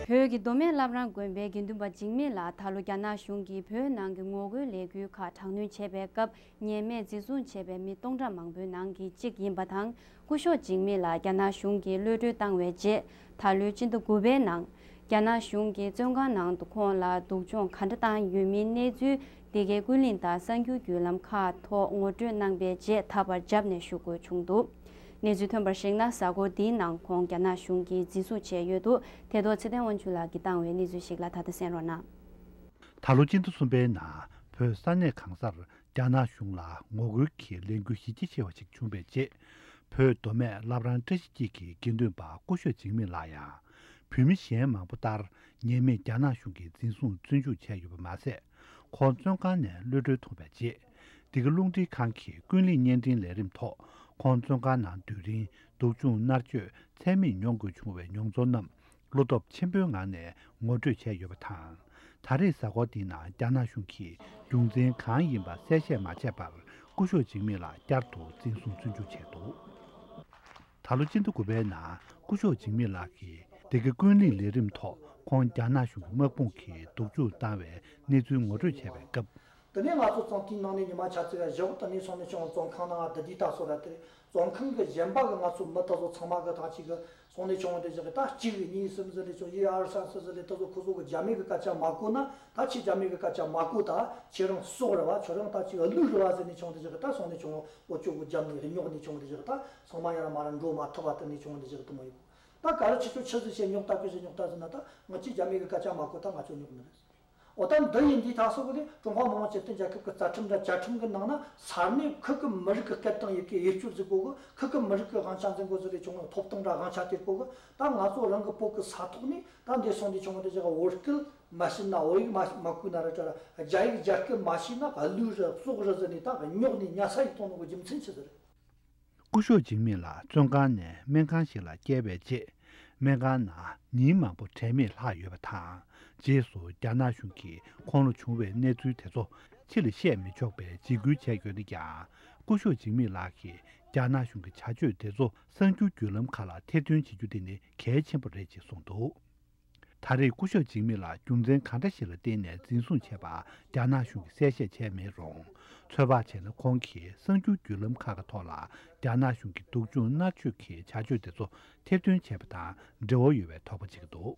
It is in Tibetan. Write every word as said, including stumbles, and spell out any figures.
བོད་ཀྱི་མདོ་སྨད་བླ་བྲང་དགོན་པའི་དགེ་འདུན་པ་འཇིགས་མེད་ལགས་ད་ལོ་རྒྱ་ནག་གཞུང་གིས་བོད་ནང་གི་ངོ་རྒོལ་ལས་འགུལ་ཁག་དྲག་གནོན་བྱས་པའི་སྐབས། ཉེས་མེད་འཛིན་བཟུང་བྱས་པའི་མི་སྟོང་ཕྲག་མང་པོའི་ནང་གི་གཅིག་ཡིན་པ་དང་། སྐུ་ཞབས་འཇིགས་མེད་ལགས་རྒྱ་ནག་གཞུང་གིས་གློད་གྲོལ་བཏང་བའི་རྗེས། ད་ལོའི་སྤྱི་ཟླ་དགུ་པའི་ནང་། རྒྱ་ནག་གཞུང་གིས་བཙོན་ཁང་ནང་དུ་ཁོང་ལ་སྡུག་སྦྱོང་ག་འདྲ་བཏང་ཡོད་མིན་གནས་ཚུལ། འདི་གའི་ཀུན་གླེང་དང་གསར་འགྱུར་བརྒྱུད་ལམ་ཁག་ཐོག་ངོ་སྤྲོད་གནང་པའི་རྗེས། ད་བར་རྒྱབ་ནས་ཞུ་དགོས་བྱུང་འདུག་གནས་ཚུལ་ཐོན་པར་གཞིགས་ན། གཟའ་འཁོར་འདིའི་ནང་ཁོང་རྒྱ་ནག་གཞུང་གིས་འཛིན་བཟུང་བྱས་ཡོད་འདུག་དེ་ཐོག་ཚེ་བརྟན་དབང་ཕྱུག་ལགས་ཀྱིས་བཏང་བའི་གནས་ཚུལ་ཞིག་ལ་ད་ལྟ་གསན་རོགས་གནང་། ད་ལོ་སྤྱི་ཟླ་གསུམ་པའི་ནང་བོད་ས་གནས་གང་སར་རྒྱ་ནག་གཞུང་ལ་ངོ་རྒོལ་གྱི་ལས་འགུལ་གཞི་རྒྱ་ཆེ་བ་ཞིག་བྱུང་བའི་རྗེས། བོད་མདོ་སྨད་བླ་བྲང་བཀྲ་ཤིས་འཁྱིལ་གྱི་དགེ་འདུན་པ་སྐུ་ཞབས་འཇིགས་མེད་ལགས་ཡང་། བོད་མི་གཞན་མང་པོ་ལྟར་ཉེས་མེད་རྒྱ་ནག་གཞུང་གིས་འཛིན་བཟུང་བཙོན་འཇུག་བྱས་ཡོད་པ་མ་ཟད། ཁོང་བཙོན་ཁང་ནས་གློད་གྲོལ་ཐོབ་པའི་རྗེས། འདི་ག་རླུང་འཕྲིན་ཁང་གི་ཀུན་གླེང་བརྙན་འཕྲིན་ལས་རིམ་ཐོག་ཁོང་བཙོན་ཁང་ནང་སྡོད་རིང་སྡུག་སྦྱོང་མནར་གཅོད་ཚད་མེད་མྱོང་དགོས་བྱུང་བའི་མྱོང་ཚོར་རྣམས་བློ་སྟོབས་ཆེན་པོའི་ངང་ནས་ངོ་སྤྲོད་བྱས་ཡོད་པ་དང་། ད་རེས་གཟའ་འཁོར་འདིའི་ནང་རྒྱ་ནག་གཞུང་གིས་རྒྱུ་མཚན་གང་ཡིན་པ་གསལ་བཤད་མ་བྱས་པར་སྐུ་ཞབས་འཇིགས་མེད་ལགས་བསྐྱར་དུ་འཛིན་བཟུང་བཙོན་འཇུག་བྱས་འདུག་ད་ལོ་སྤྱི་ཟླ་དགུ་པའི་ནང་སྐུ་ཞབས་འཇིགས་མེད་ལགས་ཀྱིས་འདི་ག་ཀུན་གླེང་ལས་རིམ་ཐོག་ཁོང་རྒྱ་ནག་གཞུང་གི་དམག་དཔུང་གིས་སྡུག་སྦྱོང་བཏང་བའི་གནས་ཚུལ་ངོ་སྤྲོད་བྱས་པའི་སྐབས། དེ་ནས་ང་ཚོ་བཙོན་ཁང་ནང་ནས་ཉི་མ་ཆ་ཙིག་བཞག་དེ་ནས་སོང་ནས་ཀྱང་བཙོན་ཁང་ནང་བསྡད་དུས་ད་སོ་ར་དེ་རེད། བཙོན་ཁང་གི་གཞན་པ་གི་ང་ཚོ་མི་དེ་ཚོ་ཚང་མ་གི་ཐག་གཅིག་གི་སོང་ནས་ཀྱང་དེ་བཞག་གི་ད་གཅིག་གཉིས་གསུམ་ཟེར་ནས་ཀྱང་ཡི་ཨར་སན་སི་ཟེར་ལས་དེ་ཚོ་ཁོ་ཚོ་གི་རྒྱ་མི་གི་སྐད་ཆ་མ་གོ་ན། ད་ཁྱེད་རྒྱ་མི་གི་སྐད་ཆ་མ་གོ་ད་ཁྱེད་རང་སྲོག་རེད་བ། ཁྱོད་རང་ད་ཅིག་གླུད་རེད་བ་ཟེར་ནས་ཀྱང་དེ་བཞག་གི་ད་སོང་ནས་ཀྱང་ལོ་བཅུ་གི་རྒྱབ་ནས་རྙོག་ནས་ཀྱང་དེ་བཞག་གི་ད་ཚང་མ་ཡར་མར་འགྲོ་མ་ཐུབ་པ་དེ་ནས་ཀྱང་དེ་བཞག་གི་དེ་མོ་ཡོད། ད་ག་རེ་ཁྱེད་ཚོ་ཆི་ཟིག་བྱས་རྙོག་ད་གི་ཟིག་རྙོག་ད་ཟེར་ན། ད་ང་ཁྱེད་རྒྱ་མི་གི་སྐད་ཆ་མ་གོ་ད་ང་ཚོ་རྙོག་ནི་རེད། འོ་ད་འདི་ཡིན་དུས་ད་སོ་གི་ལས་ཀྲུང་ཧྭ་མི་དམངས་སྤྱི་མཐུན་རྒྱལ་ཁབ་ཀྱི་རྩ་ཁྲིམས་འདྲ་བཅའ་ཁྲིམས་ཀྱི་ནང་ན་ས་གནས་ཁུལ་གྱི་མི་རིགས་ཀྱི་སྐད་དང་ཡི་གེ་དབྱེ་སྤྱོད་ཟིག་གོ་གི། ཁུལ་གྱི་མི་རིགས་ཀྱི་དབང་ཆ་འཛིན་དགོས་ཟིག་ལས་ཀྱང་ཐོབ་ཐང་འདྲ་དབང་ཆ་དེ་གོ་གི། ད་ང་ཚོ་རང་གི་བོད་ཀྱི་ས་ཐོག་ནས་ད་འདི་སོང་དུས་ཀྱང་དེ་ཅག་བོད་སྐད་མ་ཤེས་ན། བོད་ཡིག་མ་མ་གོ་ན་ར་ཅག་ར་རྒྱ་ཡིག་རྒྱ་སྐད་མ་ཤེས་ན་གླུད་རེད་སྲོག་རེད་ཟེར་ནས་ད་རྙོག་ནས་ཉལ་ས་ཡིག་གཏོང་ནོ་གི་རྒྱུ་མཚན་ཆི་ཟིག་རེད། སྐུ་ཞབས་འཇིགས་མེད་ལགས་བཙོན་ཁང་ནས་སྨན་ཁང་ཞིག་ལ་བསྐྱལ་བའི་རྗེས། སྨན་ཁང་ནང་ཉིན་མང་པོ་དྲན་མེད་ལྷག་ཡོད་པ་དང་། རྗེས་སུ་རྒྱ་ནག་གཞུང་གིས་ཁོང་ལ་བྱུང་བའི་གནས་ཚུལ་དེ་ཚོ་ཕྱི་ལ་བཤད་མི་ཆོག་པའི་འཇིགས་སྐུལ་བྱས་ཡོད་ན་ཡང་། སྐུ་ཞབས་འཇིགས་མེད་ལགས་ཀྱིས་རྒྱ་ནག་གཞུང་གི་བྱ་སྤྱོད་དེ་ཚོ་གསར་འགྱུར་བརྒྱུད་ལམ་ཁག་ལ་ཐེར་འདོན་བྱེད་རྒྱུ་དེ་ནི་གལ་ཆེན་པོ་རེད་ཅེས་གསུངས་འདུག་ད་རེས་སྐུ་ཞབས་འཇིགས་མེད་ལགས་རྒྱུ་མཚན་གང་འདྲ་ཞིག་ལ་བརྟེན་ནས་འཛིན་བཟུང་བྱས་པ་རྒྱ་ནག་གཞུང་གིས་གསལ་བཤད་བྱས་མེད་རུང་། ཚོད་དཔག་བྱས་ན་ཁོང་གིས་གསར་འགྱུར་བརྒྱུད་ལམ་ཁག་གི་ཐོག་ལ་རྒྱ་ནག་གཞུང་གི་སྡུག་སྦྱོང་མནར་གཅོད་ཀྱི་བྱ་སྤྱོད་དེ་ཚོ་ཐེར་འདོན་བྱས་པ་དང་འབྲེལ་བ་ཡོད་པའི་དོགས་པ་བྱེད་ཀྱི་འདུག